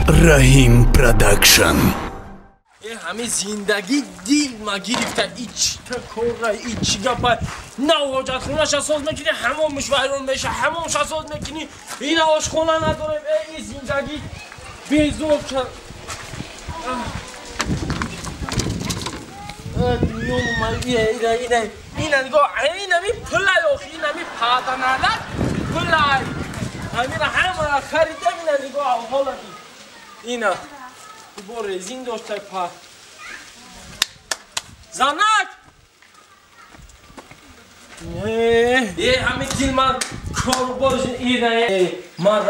Раҳим Продакшн. Ҳамин зиндагӣ дил ма гирифта, ичта кора, ичи гапа. На ҳоҷатхонаша соз мекунӣ, ҳамомш вайрон меша, ҳамомша соз мекунӣ, ина ошхона надорем. Э, ин зиндагӣ безор кард. Ина нигоҳ, инами пулай охи, инами паданалак пулай. Ҳамина ҳамара харидам, ина нигоҳ ҳола ина. Бо резин доштай па. Занак! Е, ҳамин дил ман корубор ина ман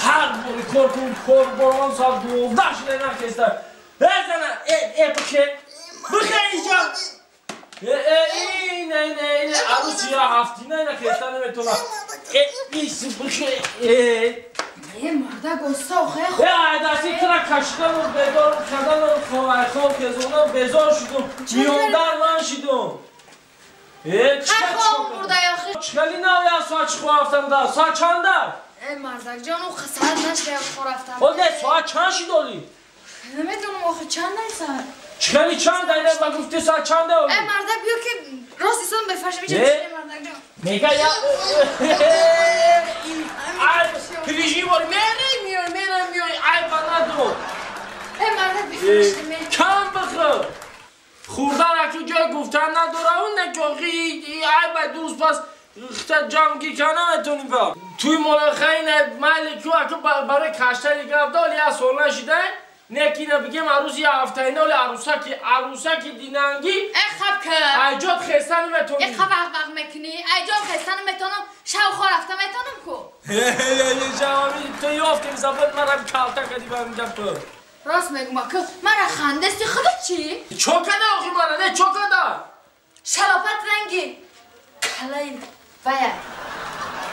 ҳар бори кор кун, коруборон соат 12 шуда нахеста. Э, зана, э, э, бихе. Бихе инҷа. Э, э, ина, ина, ина, арӯси я ҳафтина ина хеста наметона. Э, ис бихе, э. Е, мардак, оста охе. Э, айдаси тра кашидану бедор кардану хоб хезонам безор шудум. Миёндар ман шудум. Э, Хай хоб бурдай охи. Чикали нав я соат чӣ рафтам да? Соат чанда? Э, мардак ҷон, ӯ соат нашда хоб рафтам. О, не, соат чанд шид оли? Намедонам охи чанд ай соат. Чикали чанд ай ба гуфти соат чанда оли? Э, мардак, биё ки рост исон бефашм Е? чӣ мардак ҷон. Мега я ай режим бори мере миёй мере миёй ай ба надо. Э, мардак, бефашм ме. Кам бихӯр. Хӯрдан аку ҷой гуфтан надора, он накоқи ай ба дӯст пас хта ҷамъ гир карда наметонӣ ба. Туи молахайна майли ку аку барои каштани гап доли я сол нашида, не ки ина бигем арӯси я ҳафтаина оли арӯсаки арӯсаки динангӣ. Э, хаб ка. Айҷод хеста наметонӣ. Э, хаб ақ мекунӣ. Ай ҷон хеста наметонам, шав хор рафта метонам ку. Ҷавоби ту ёфтем забот марам калта кади ба мигам ту. Рост мегум аку, мара хандести худо чӣ? Чо када охи мара, не чо када? Шалопат ранги калай вая.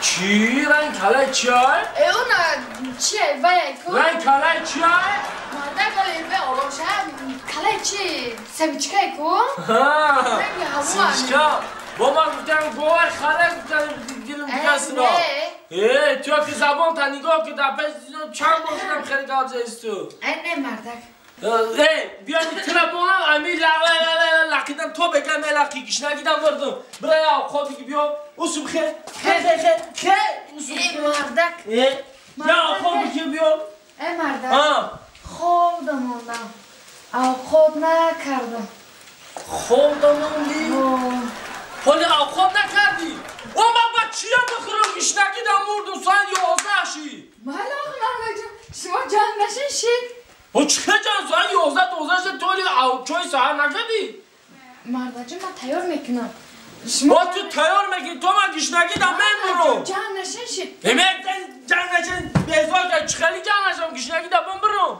Чӣ ранг калай чиай? Э, она чӣ вая ку? Ранг калай чиай? Мардак оли бе оромша калай чӣ семечкай ку? Ранги ҳаво. Семечка. Бо ман гуфтам говай хара гуфтам дилам дигасино. Э, ту ки забон та нигоҳ ки дар пеш чанд бор шудам хеле гап задист ту. Э, не мардак. Э, биё тира бонам ами лақидан то бегам лақи гишнагидам мурдум. Бира я хоб биги биё. Усум хе хе хе хе хе усум. Э, мардак. Э, я хоб биги биё. Э, мардак. А. Хоб дамондам. Авқот накардам. Хоб дамондӣ? Ҳоли авқот накардӣ? О, ман ба чия бихӯрам? Гишнагидам мурдум, соат 11 шид. Майли охи мардак ҷон, шумо ҷанг нашин шид. О, чӣ ҷанг? Соат 11 12 шид, ту ҳоли чой саҳар накардӣ? Мардак ҷон, ман тайёр мекунам. Шумо О, ту тайёр мекунӣ, то ман гишнагидам мемурам. Ҷанг нашин шид. Эме, ҷанг нашин, безор кард, чӣ хеле ҷанг нашам, гишнагидам бимбирам.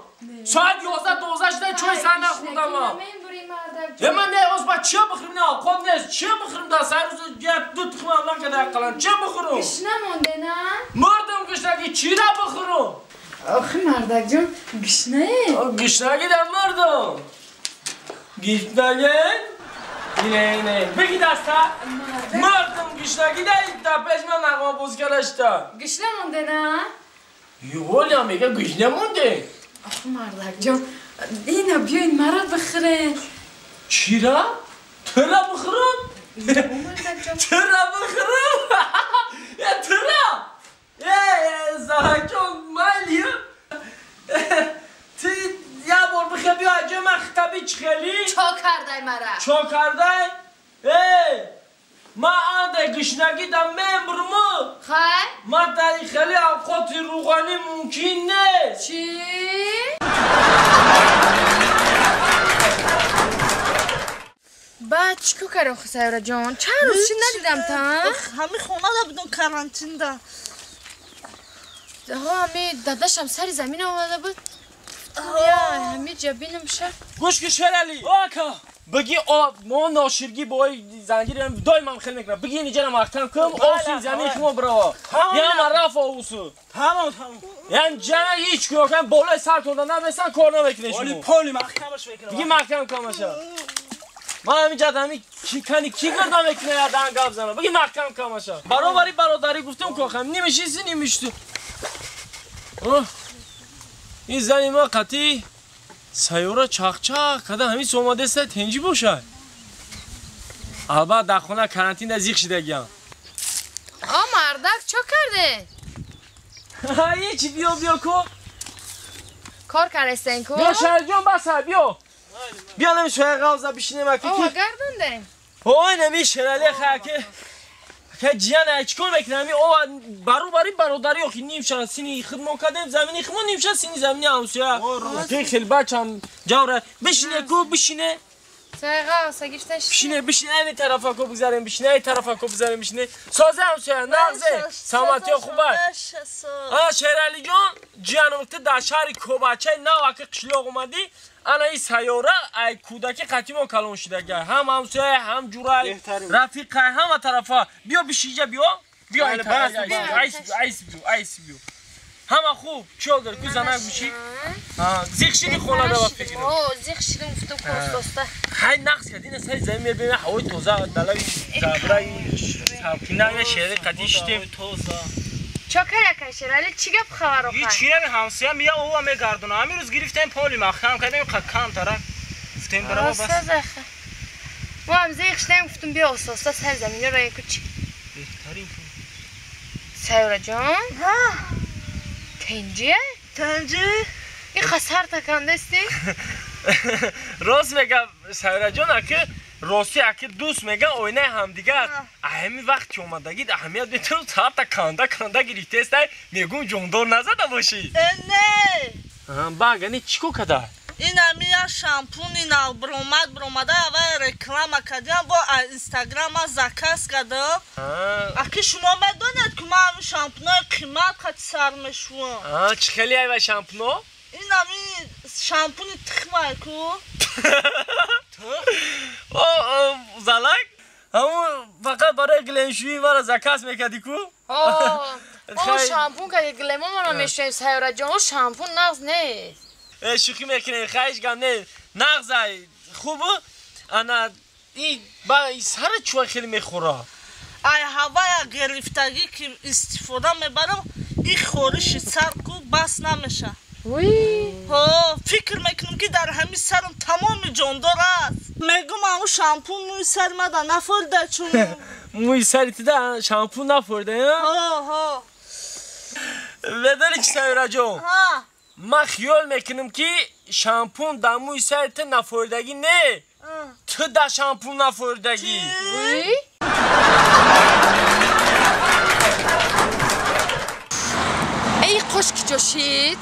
Соат 11 12 шида чой саҳар нахӯрдам ман. Мембурӣ мардак Е, ман не, оз ба чия бихӯрам? Не, авқот нест, чия бихӯрам? Дар сари рӯз як ду тухмам накарда ақаллан, чия бихӯрам? Гишна монде на? Мурдам гишнагӣ, чира бихӯрам? Охи мардак ҷон, гишнае? Гишнагидам мурдам. Гишнагӣ? Ине, ине, биги даста. Мурдам гишнагида, дар пеш ман нағма боз карашта. Гишна монде на? Ҳолиам мега гишна монде. Охи мардак ҷон, ина биёин мара бихӯрен. Чира? Тира бихӯрам? Мардак ҷон. Тира бихӯрам? Э, тира? Э, заҳакҷон, майли? Ти як бор бихе биё аҷои ман хитаби чихелӣ? Чо кардай мара? Чо кардай? Э, ман анде гишнагидам мембурму. Хай? Ман дар хеле авқоти рӯғанӣ мумкин нест. Чӣ? Баъд чӣ кор карди охи Сайёра ҷон? Чанд рӯз шид надидам та? Ҳами хонада будум карантинда. Ҳо, ҳами дадашам сари замин омада буд. Ҳами ҷабинам ша. Гӯш ки Шералӣ. Ака, биги мо ноширгӣ бо зангирам доимам хел мекунам. Биги инҷара маҳкам кун, оси замин шумо бирава. Яма раф овусу. Тамом, тамом. Ян ҷана ҳеч кӯ болои сартонда набесан кор намекунед шумо. Оли поли маҳкамаш мекунам. Биги маҳкам камаша. Ман ҳаминҷа ҳами кани ки гирда мекунад я дан гап занам. Биги маҳкам камаша. Баробари бародарӣ гуфтам кохам, нимишиси нимишту. Ин зани ма қатъи сайёра чақчақ када ҳамин омадеста тенҷӣ бошад. Албатта дар хона карантинда зиқ шидагиям. О мардак чо карде? Ҳеҷ биё биё ку. Кор кардестен ку? Биё Шаҳриҷон баса биё. Биё нами шоя ғавза бишинем аки. О гардондем. Ой нами Шерали хаки. Ка ҷиян ай чикор мекунам? О баробари бародари охи нимша сини хидмо кардем, замини хидмо нимша сини замини ҳамсоя. Ки хел бачам ҷавра бишине ку бишине. Бишине бишине ай тарафа ку бигзарем бишине ай тарафа ку бигзарем бишине. Созе ҳамсоя нағзе саломатиё хуба. А Шералиҷон ҷияном ту дар шаҳри Кобачаи нав аки қишлоқ омадӣ. Ана ин сайёра ай кӯдаки қатимо калон шидага. Ҳам ҳамсоя, ҳам ҷурай, рафиқай, ҳама тарафа. Биё бишиҷа биё. Биё ай тараф. Айс биё, айс биё. Ҳама хуб, чиёл дор, ку занак биши. Зиқ шиди хонада ва фикр. О, зиқ шидим гуфтум костоста. Хай нақс кардӣ, на сари замин мебинем, ҳавои тоза, далави забраи сабкина, шеҳри қатӣ шидем. Чо кард Шерали? Чӣ гап хабар охай? Ҳеҷ чире ҳамсоя мия ова мегардона. Ҳамин рӯз гирифтем поли маҳкам кардем, камтара гуфтем барава бас. Мо ҳам зиқ шидем гуфтум биё ососта сари заминро ку чӣ. Беҳтарин ку. Сайёраҷон? Ҳа. Тенҷие? Тенҷи? Ин хасар такандасти? Рост мега Сайёраҷон аки рости аки дӯст мега оинаи ҳамдигар. Ҳамин вақт ки омадагид аҳамият метавон саата канда канда гирифтестай мегум ҷондор назада бошӣ. Э не. Багани чӣ кор када? Ин ами як шампуни нав бромад бромада аввал реклама кардиам бо инстаграма заказ кардам. Аки шумо медонед ки ман ҳамин шампунои қимат қати сар мешӯям. Чӣ хеле айва шампуно? Ин ами шампуни тухмай ку. О залак ҳамун фақат барои глемшӯӣ мара заказ мекардӣ ку? О шампун кардӣ глемомонро мешӯем Сайёраҷон. О шампун нағз нест. Шӯхӣ мекунем, хаҳиш гап не, нағз ай хуб. Ана ин сара чӯа хеле мехӯра. Ай ҳавая гирифтагӣ ки истифода мебарам, ин хориши сар ку бас намеша. Ҳо, фикр мекунам ки дар ҳамин сарам тамоми ҷондор аст. Мегум ҳамун шампун мӯи сари мада нафорида чун. Мӯи сари тида шампун нафорида? Ҳо, ҳо. Медонӣ чи Сайёраҷон? Ҳа. Ман хиёл мекунам ки шампун дар мӯи сари ту нафоридагӣ не, ту дар шампун нафоридагӣ. Эй қош ки ҷо шид?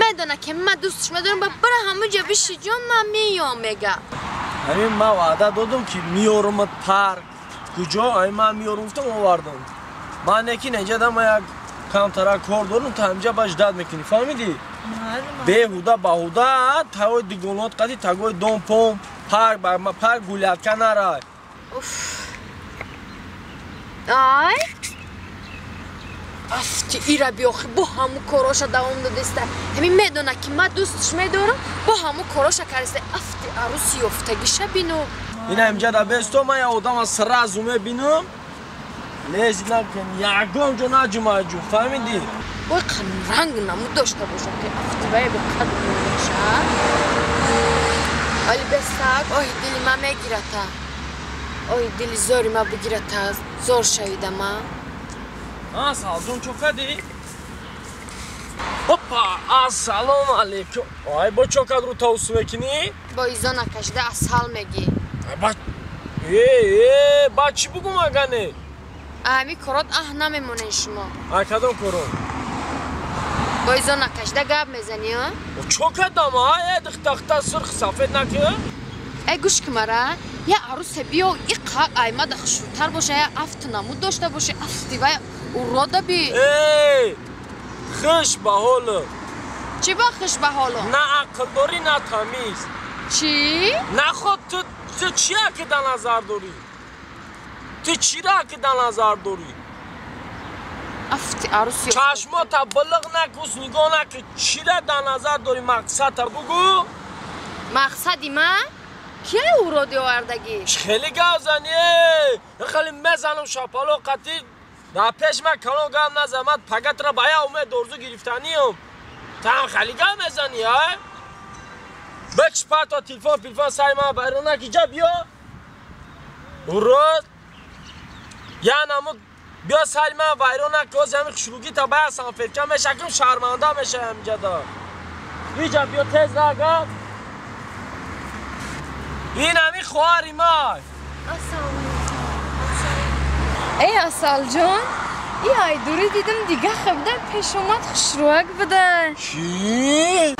Медона ки ман дӯстш медорам, ба бара ҳамун ҷо биши ҷон, ман меём мега. Ҳамин ман ваъда додам ки меёрам парк. Куҷо? Ҳамин ман меёрам гуфтам овардам. Ман не ки инҷа дама як камтара кор дорам, то ҳаминҷа ба ждат мекунӣ, фаҳмидӣ? Беҳуда баҳуда тагои дугонот қади тагои дом пом парк парк гулятка нарай. Ай? Афти ира биёхи бо ҳамун короша давом додеста. Ҳамин медона ки ман дӯстш медорам, бо ҳамун короша кардаста. Афти аруси ёфтагиша бино. Ина ҳаминҷа да бесто ман як одама сразу мебинам. Лезит накун, ягон ҷо наҷумаҷу, фаҳмидӣ? Ой ранг намуд дошта бошам ки афти вай бо қад боша. Вале бесак, оҳи дили ман мегирата. Оҳи дили зори ман бигирата, зор шавида ман. А, Салҷон чо кардӣ? Опа, ассалому алейкум. Ай бо чо кард рӯ тавсу мекунӣ? Бо изо накашида асал мегӣ. Ба э, ба чӣ бугум агане? Ами корот аҳ намемонен шумо. Ай кадом корот? Бо изо накашида гап мезанӣ, а? Чо кардам, а? Э, дихтахта сурх сафед накӣ? Э, гӯш ки мара, я арусе биё, иқа аймада хушрӯтар боша, я афту намуд дошта боши, афти вай урода би. Эй, хуш ба ҳолу. Чӣ ба хуш ба ҳолу? На ақл дорӣ, на тамиз. Чӣ? На худ ту чия ки дар назар дорӣ? Ту чира ки дар назар дорӣ? Афти аруси. Чашмота билиқ накус, нигоҳ накун. Чира дар назар дорӣ? Мақсадта бугӯ. Мақсади ман? Кия уроди овардагӣ? Хеле гап занӣ, хеле мезанам шапало қатӣ. Дар пеш ман калон гап назан, ман пагатра ба як умед орзу гирифтаниям. Та ҳам хеле гап мезанӣ, ҳа? Бикш парто телефон пилфон сари ман байронак иҷа биё. Урод. Я намуд биё сари ман вайронак коз ҳами хушругӣ та бая санфетка мешакм шарманда мешавам иҷа да. Иҷа биё тез нага. Ин ҳами хоҳари ман. Эй Асалҷон, и айдурӣ дидам дига хабда пеш омад хушрӯяк буда. Чӣ?